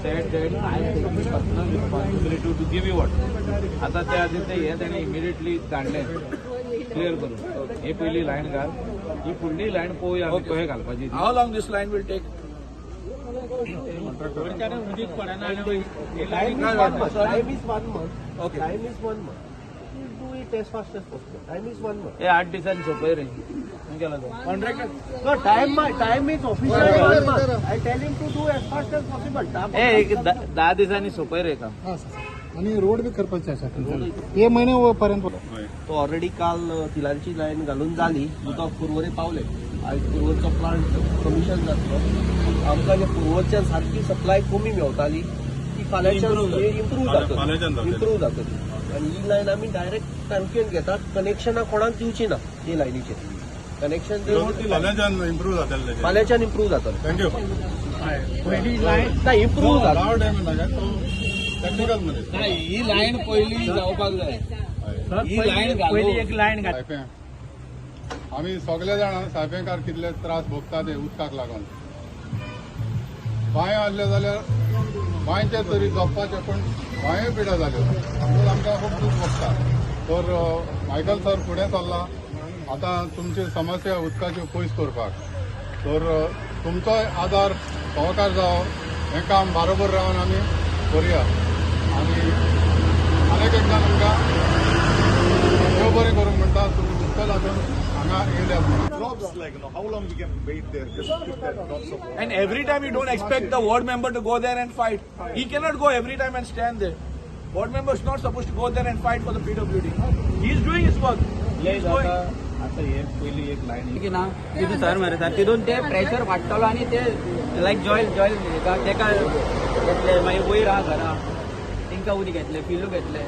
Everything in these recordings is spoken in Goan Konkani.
said that I am taking personal responsibility to give you water. आता त्या आधी ते हे ताणें इमिडिएटली धाडलें क्लियर करून. ही पयली लायन घाल, ही फुडली लायन पळोवया आमी कशें घालपाची ती. How long this line will take? Time is one month. Time is one month. Okay. Time is one month. We'll do it as fast as possible. Time is one month. हे 8 दिसांनी सोंपय रे, खंय गेला तो? Contractor. No, time is officially one month. I tell him to do as fast as possible. हे एक 10 दिसांनी सोंपय रे काम. हा सर, आणि रोड बी करपाचे आसा, हे महिने पर्यंत. तो ऑलरेडी काल तिलांची लायन घालून जाली. उदक पुर्वरे पावले. आयज पुर्वरचो प्लांट कमिशन जातलो. आमकां जे पुर्वरच्यान सारकी सप्लाय कमी मेवताली, ती फाल्यांच्यान इम्प्रूव जातली, इम्प्रूव जातली. आनी ही लायन आमी डायरेक्ट तांकेन घेतात. कनेक्शनां कोणाक दिवची ना. ही लायनीचेर कनेक्शन फाल्यांच्यान इम्प्रूव्ह जातलें तेजें. फाल्यांच्यान इम्प्रूव जातलें. Thank you. ना, इम्प्रूव जातलें. लाव डॅम नाका, तो टेक्निकल मनीस. नाही, ही लायन पयली जावपाक जाय. ही लायन पयली एक लायन घाल. सायपें आमी सगळे जाणां सायपेंकार कितले त्रास भोगता ते उदकाक लागून. बांय आहले जाल्यार बांयचे तरी जपपाचे, पूण बांय पिड्या जाल्यो म्हणून आमकां खूब दूख भोगता. तर मायकल सर फुडें सरला आतां तुमची समस्या उदकाच्यो पयस करपाक. तर तुमचोय आदार सहकार जावो. हें काम बारोबर रावन आमी करुया. आनी आनीक एकदां तुमकां देव बरें करूंक म्हणटा, तुमी मुखेल हातून हांगा येयल्यात म्हणून. Drops, like, how long we can wait there just to keep that drops of water? And every time you don't expect the ward member to go there and fight. He cannot go every time and stand there. Ward member is not supposed to go there and fight for the PWD. He is doing his work. He is going. आता हे पयली एक लायन की ना तितून सर मरे तितून ते प्रेशर वाडटलो आनी ते लायक जॉयल जॉयल तेका घेतले. मागीर वयर आहा घरां, तेंकां उदक घेतले, फिलू घेतले,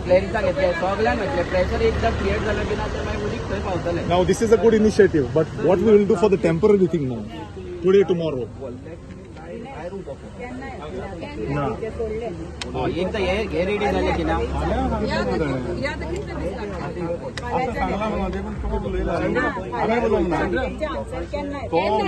क्लॅरिसा घेतले, सगल्यांक घेतले. प्रेशर एकदां क्रिएट जालो की ना, ते मागीर उदीक थंय पावतले. Now this is a good initiative, but what we will do for the temporary thing now? Today, tomorrow. एकदां हे हे रेडी जाले की ना. आतां सांगलां म्हणून, पूण तुका उलयला, हांवें उलोवंक ना. आन्सर केन्ना? तो